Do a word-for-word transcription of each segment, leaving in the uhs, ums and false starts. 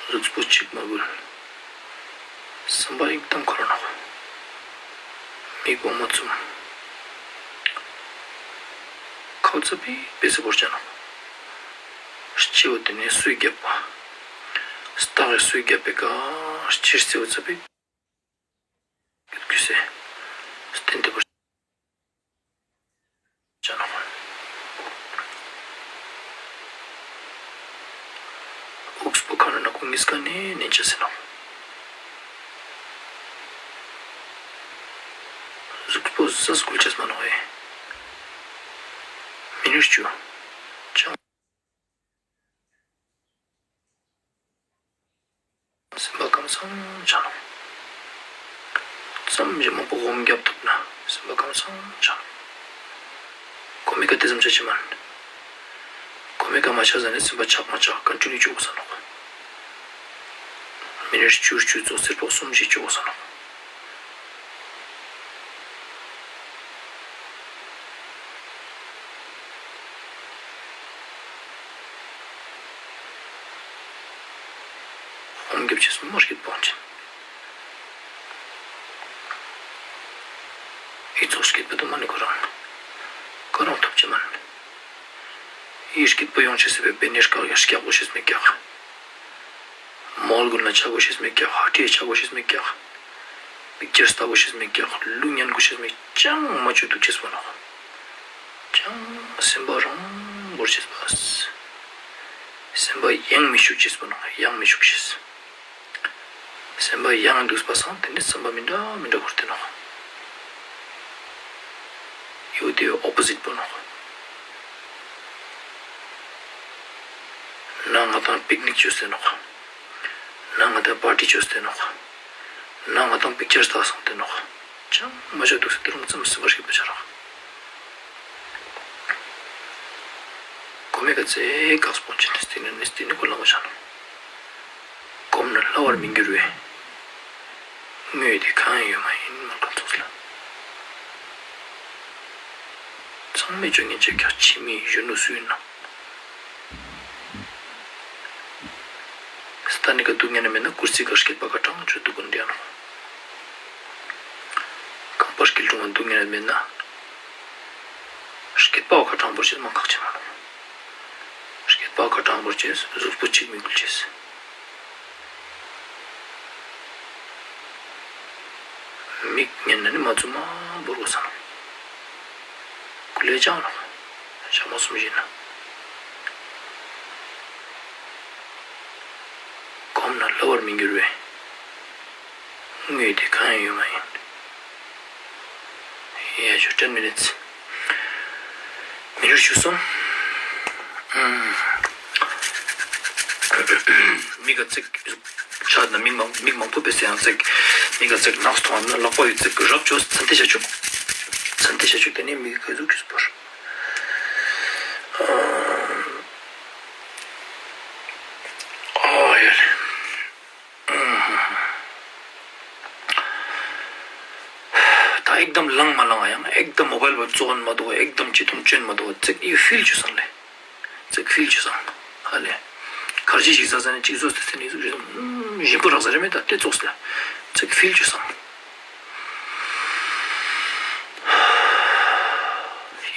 གཟུགས་པོ་གཅིག་མ་འགུལ། སེམས་པ་ཡིག་དམ་ཁོ་རང་ནོག། མིག་པོ་མ་བཙུམ། ཁའོ་ཙ་པིག་པེ་སེ་བོར་ཅ་ནོག། སྤྱི་བོ་དེ་ནས་སུའི་རྒྱབ་པ། སྟག་གི་སུའི་རྒྱབ་པའི་ཀ་ཕྱིར་སེ་བོ་ཙ་པིག་ཁུ་སེ། སྟན་ཏེ་བོར་ཅ་ནོག། དབུགས་པོ་ཁ་ནང་ན་ཁོ་གཉིས་ཀ་ནས་ནན་ཅེས་ཟེར་ནོག། གཟུགས་པོ་ཟ་སྐུལ་ཅེས་མ་ནོག་ཨེ། མི་ནུས་ཅུ། ཅང་། སེམས་པ་ཁམས་སངས་ཆ་ནོག། ཙམ་ཞིག་མང་པོ་སྒོམ་རྒྱབ་ཐུབ་ན་སེམས་པ་ཁམས་སངས་ཆ་ནོག། གོ་མེ་ཀ་དེ་ཙམ་ཆ་ཅེས་མན། གོ་མེ་ཀ་མ་ཆ་ཟ་ནས་སེམས་པ་ཆག་མ་ཆག་ཀོན་ཊི་ནིའུ་ཅོ་གོས་ས་ནོག། མི་ནིཊ་བཅུ་བཅུ་ཙོགས་སེར་པོ་གསུམ་ཞིག་ཅོ་གོས་ས་ནོག། སྒོམ་རྒྱབ་ཅེས་མ་སྐྱིད་པོ་ཅན། འི་ཙོགས་སྐྱིད་པོ་དུ་མ་ནི་ཁོ་རང་ཁོ་རང་ཐོབ་ཅེས་མན། འི་སྐྱིད་པོ་ཡོང་ཅེས་སི་པེ་པེ་ནེ་སྐྱག་སྐྱག་གོ་ཤེས་མེད་ཀྱག། མོལ་གུན་ལ་ཆ་གོ་ཤེས་མེད་ཀྱག། ཧ་ཊི་ཡ་ཆ་གོ་ཤེས་མེད་ཀྱག། པིག་ཅར་ལྟ་གོ་ཤེས་མེད་ཀྱག། གླུ་ཉན་གོ་ཤེས་མེད་ཀྱག། ཅང་མ་ཅོ་དུག་ཅེས་པོ་ནོག། ཅང་སེམས་པ་རང་བོར་ཅེས་པ། སེམས་པ་ཡང་མི་ཤུགས་ཅེས་པོ་ནོག། ཡང་མི་ཤུགས་ཤེས། སེམས་པ་ཡང་དུག་པ་སང་དེ་ནི་སེམས་པ་མི་འདྲ་མི་འདྲ་བོར་ཏེ་ནོག། ཡོད་དེ་ཨོ་པོ་ཟིཊ་པོ་ནོག། ན་ང་དང་པིག་ནིག་ཅོས་ཏེ་ནོག། ན་ང་དང་པར་ཊི་ཅོས་ཏེ་ནོག། ན་ང་དང་པིག་ཅར་ལྟ་སོང་སྟེ་ནོག། ཅང་མ་ཅོ་དུག་སེ་དེ་རུང་ཙམ་སེམས་པ་སྐྱིད་པོ་ཆ་རག། གོ་མེ་ཀ་ཙེ་ཀག་སྤོན་ཅན་ནི་སྟེང་ནས་ནི་སྟེང་ནས་གོ་ལ་མ་ཆ་ནོག། གོམས་ན་སླ་བར་མི་འགྱུར་བའི། དངོས་དེ་གང་ཡང་ཡོད་མ་ཡིན་མོལ་ཁན་ཙོགས་ལ། ཚང་མས་ཅོ་ཉན་ཅེས་ཀྱག་ཕྱི་མའི་གཞོན་ནུ་སུ་ཡིན་ན། སྟན་ནི་ཀ་དུག་ཉན་ན་མེད་ན་ཀུར་སི་ཀ་སྐྱིད་པ་ཀ་གྲངས་ཅོ་དུག་གུན་དེ་ཡང་ནོག། རྐང་པ་སྐྱིལ་ཀྲུང་ང་དུག་ཉན་ན་མེད་ན། སྐྱིད་པ་བ་ཁ་གྲངས་བོར་ཅེས་མ་ཁག་ཅན་མ་ནོག། སྐྱིད་པ་བ་ཁ་གྲངས་བོར་ཅེས་གཟུགས་པོ་གཅིག་མི་འགུལ་ཅེས། མིག་ཉན་ན་ནི་མ་བཙུམ་མ་བོར་གོས་ས་ནོག། ཀུ་ལེ་ཅང་ནོག། ཞག་མ་གསུམ་བཞིན་ན། གོམས་ན་སླ་བར་མི་འགྱུར་བའི། དངོས་དེ་གང་ཡང་ཡོད་མ་ཡིན། ཡ་ཞུ་ten minutes། མི་ནིཊ་བཅུ་གསུམ། མིག་ག་ཙིག་ཆ་ན་མིག་མང་མིག་མང་པོ་པེ་སེ་ཡང་ཙིག་མིག་ག་ཙིག་ནགས་མཐོང་ན་ལག་པ་ཡོད་ཙིག་རབ་ཅོས་ཚན་ཏེ་བྱ་ཆུག། ཚན་ཏེ་བྱ་ཆུག་དེ་ནས་མིག་ག་ཟུག་ཅུས་པར། ཨ་ཡ་ལེ། ད་ཨེག་དམ་ལངས་མ་ལངས་ཡང་ཨེག་དམ་མོ་བལ་བ་ཙོགས་མ་དུག། ཨེག་དམ་ཅི་ཐུང་ཅོན་མ་དུག། ཙིག་ཡུ་ཕིལ་ཅུ་སང་ལེ། ཙིག་ཕིལ་ཅུ་སང་ཧ་ལེ། གར་ཇི་ཞིག་ཟ་ཟ་ནས་ཅིག་ཟོས་ཏེ་ཟ་ནས་ཟུག་ཞིག་ཞིམ་པོ་རག་ཟ་རེ་མེད་ད་དེ་ཙོགས་ལེ། ཙིག་ཕིལ་ཅུ་སང་།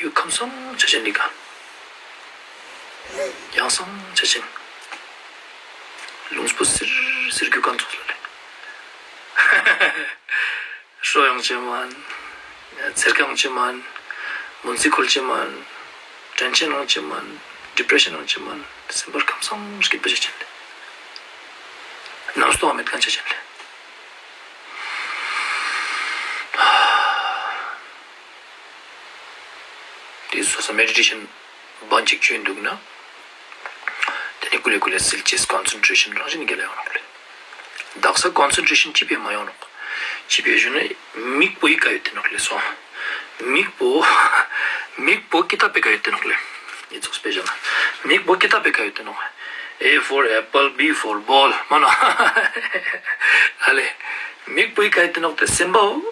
ཡུ་ཁམས་སངས་ཆ་ཅན་ལི་ཀ། ཡང་སང་ཆ་ཅན། ལུང་སྤོ་སིར་སིར་རྒྱུ་ཀ་ཙོགས་ལ་ལེ། ཧྲོ་ཡོང་ཅེས་མན། ཚེར་ཁ་ཡོང་ཅེས་མན། མུན་སི་ཁོལ་ཅེས་མན། ཊེན་ཤན་ཡོང་ཅེས་མན། ཌི་པྲེ་ཤན་ཡོང་ཅེས་མན། སེམས་པ་ཁམས་སངས་སྐྱིད་པོ་ཆ་ཅན་ལེ། ནམ་སྟོང་མེད་ཁན་ཆ་ཅན་ལེ། དེ་སོ་སོ་མེ་ཌི་ཊེ་ཤན་བན་ཅིག་ཅོས་དུག་ན། དེ་ནི་ཀུ་ལེ་ཀུ་ལེ་སིལ་ཅེས་ཀོན་སེན་ཊྲེ་ཤན་རང་བཞིན་གྱི་ལ་ཡོང་ནོག་ལེ། དག་ས་ཀོན་སེན་ཊྲེ་ཤན་ཅི་ཕི་མ་ཡོང་ནོག། ཅི་ཕི་ཞུ་ན་མིག་པོའི་ཀ་ཡོད་དེ་ནོག་ལེ་སོ། མིག་པོ་མིག་པོ་ཀི་ཏབ་པེ་ཀ་ཡོད་དེ་ནོག་ལེ། ཨི་ཙོགས་པེ་ཞུ་ན་མིག་པོ་ཀི་ཏབ་པེ་ཀ་ཡོད་དེ་ནོག། A for apple, B for ball མ་ནོག། ཨ་ལེ། མིག་པོའི་ཀ་ཡོད་དེ་ནོག་དེ་སེམས་པའོ།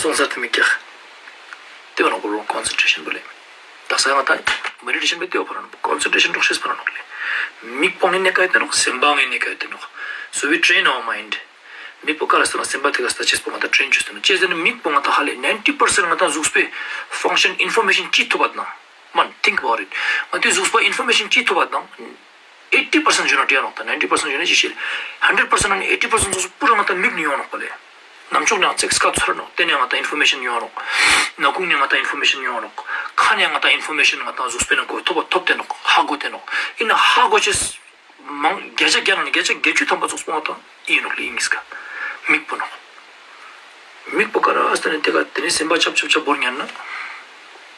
སོང་ཚར་ཏེ་མི་ཀྱག། དེ་བ་ནོག་པོ་རོ་ཀོན་སེན་ཊྲེ་ཤན་པོ་ལེ། དག་ས་ང་ད་མེ་ཌི་ཊེ་ཤན་པོ་དེ་བ་ཕ་ར་ནོག་པོ་ཀོན་སེན་ཊྲེ་ཤན་འགྲོ་ཤེས་ཕ་ར་ནོག་ལེ། མིག་པོ་ངའི་ནེ་ཀ་ཡོད་དེ་ནོག་སེམས་པ་ངའི་ནེ་ཀ་ཡོད་དེ་ནོག So we train our mind. མིག་པོ་ཀ་ལ་སྟེ་ན་སེམས་པ་དེ་ཀ་ལྟ་ཅེས་པོ་ང་ཏང་ཊྲེན་ཅོས་ཏེ་ནོག་ཅི་ཟེར་ན་མིག་པོ་ང་ཏང་ཧ་ལེ་ནའིན་ཊི་པར་སེན་ཊ་ང་ཏང་གཟུགས་པོའི་ཕང་ཤན་ཨིན་ཕོར་མེ་ཤན་ཅི་ཐོབ་པ་དང་མན། Think about it. ང་ཏང་གཟུགས་པོ་ཨིན་ཕོར་མེ་ཤན་ཅི་ཐོབ་པ་དང་ཨེ་ཊི་པར་སེན་ཊ་ཞུ་ན་ཏེ་ཡོང་ནོག་ད་ནའིན་ཊི་པར་སེན་ཊ་ཞུ་ན་ཅི་ཤེས་ལེ། ཧན་ཌེཌ་པར་སེན་ཊ་ནི་ཨེ་ཊི་པར་སེན་ཊ་ཙོགས་པུ་ར་ང་ཏང་མིག་ནེ་ཡོང་ནོག་པ་ལེ། ནམ་ཅོག་ནེ་ཡང་ཙེག་སྐད་ཚོར་ནོག་ཏེ་ནེ་ང་ཏང་ཨིན་ཕོར་མེ་ཤན་ཡོང་ནོག་ནག་ཁུང་ནེ་ང་ཏང་ཨིན་ཕོར་མེ་ཤན་ཡོང་ནོག་ཁ་ནེ་ང་ཏང་ཨིན་ཕོར་མེ་ཤན་ང་ཏང་གཟུགས་པོའི་ནང་ངོ་ཐོབ་པ་ཐོབ་སྟེ་ནོག་ཧ་གོ་སྟེ་ནོག་ཨིན་ན་ཧ་གོ་ཅེས་མང་བརྒྱ་ཆ་བརྒྱ་ནང་ནེ་བརྒྱ་ཆ་བརྒྱད་ཅུ་ཐམ་པ་ཙོགས་པོ་ང་ཏང་ཨིན་ནོག་ལེ་ཨིན་ངིས་ཀ་མིག་པོ་ནོག་མིག་པོ་ཀ་ར་སྟེ་ནེ་ཏེ་ཀ་ཏེ་ནེ་སེམས་པ་ཆབ་ཆབ་ཆབ་བོར་ཉན་ན།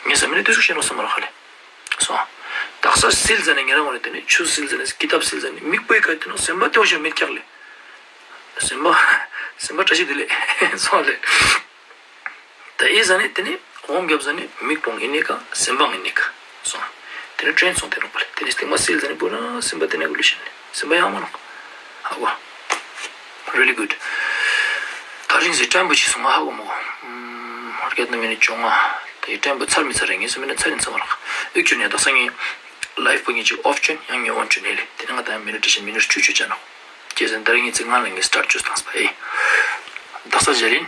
ངས་མི་ནི་ཏེ་ཟུག་ཤེས་ནོག་སམ་མ་རག་ཧ་ལེ། སོང་། དག་ས་སིལ་ཟ་ནེ་ཉེ་རང་ངོ་ནེ་ཏེ་ནེ་ཆུ་སིལ་ཟ་ནེ་ཀི་ཏབ་སིལ་ཟ་ནེ་མིག་པོའི་ཀ་ཏེ་ནོག་སེམས་པ་ཏེ་བོ་ཞིག་མེད་ཀྱག་ལེ། སེམས་པ་སེམས་པ་བཀྲ་ཤིས་བདེ་ལེགས་སོང་ལེ། ད་ཨེ་ཟ་ནེ་ཏེ་ནེ་འོམ་རྒྱབ་ཟ་ནེ་མིག་པོ་ངའི་ནེ་ཀ་སེམས་པ་ངའི་ནེ་ཀ་སོང་། ཏེ་ནེ་ཊྲེན་སོང་སྟེ་ནོག་པ་ལེ། ཏེ་ནེ་སྟིང་མ་སིལ་ཟ་ནེ་པུ་ར་སེམས་པ་ཏེ་ནེ་ཀ་ལུས་ཤེས་ལེ། སེམས་པ་ཡང་མ་ནོག་ཧ་གོ། Really good. ད་རིང་ཟེར་ཊའིམ་པོ་ཅི་སོང་ང་ཧ་གོ་མོ། ཨམ་བརྒྱད་ནི་མི་ནི་བཅོ་ལྔ། ཏེ་ཊའིམ་པོ་ཚར་མི་ཚར་རེ་ངས་སེམས་པ་ནེ་ཚར་རིན་ཚར་མ་རག་ཨེག་ཅུ་ལི་ཡང་དག་ས་ངའི་ལའིབ་པོ་ངས་ཅིག་ཨོཕ་ཅོན་ཡང་ངས་ཨོན་ཅོན་ཨེ་ལེ། ཏེ་ནེ་ང་ཏང་མེ་ཌི་ཊེ་ཤན་མི་ནིཊ་བཅུ་བཅུ་ཅན་ནོག་ཅི་ཟེར་ན་ད་རིང་ངས་ཚིག་ང་ལ་ངས་སི་ཊཱརྚ་ཅོས་བཏང་སྤ་ཨེ། དག་ས་ཇ་རིན།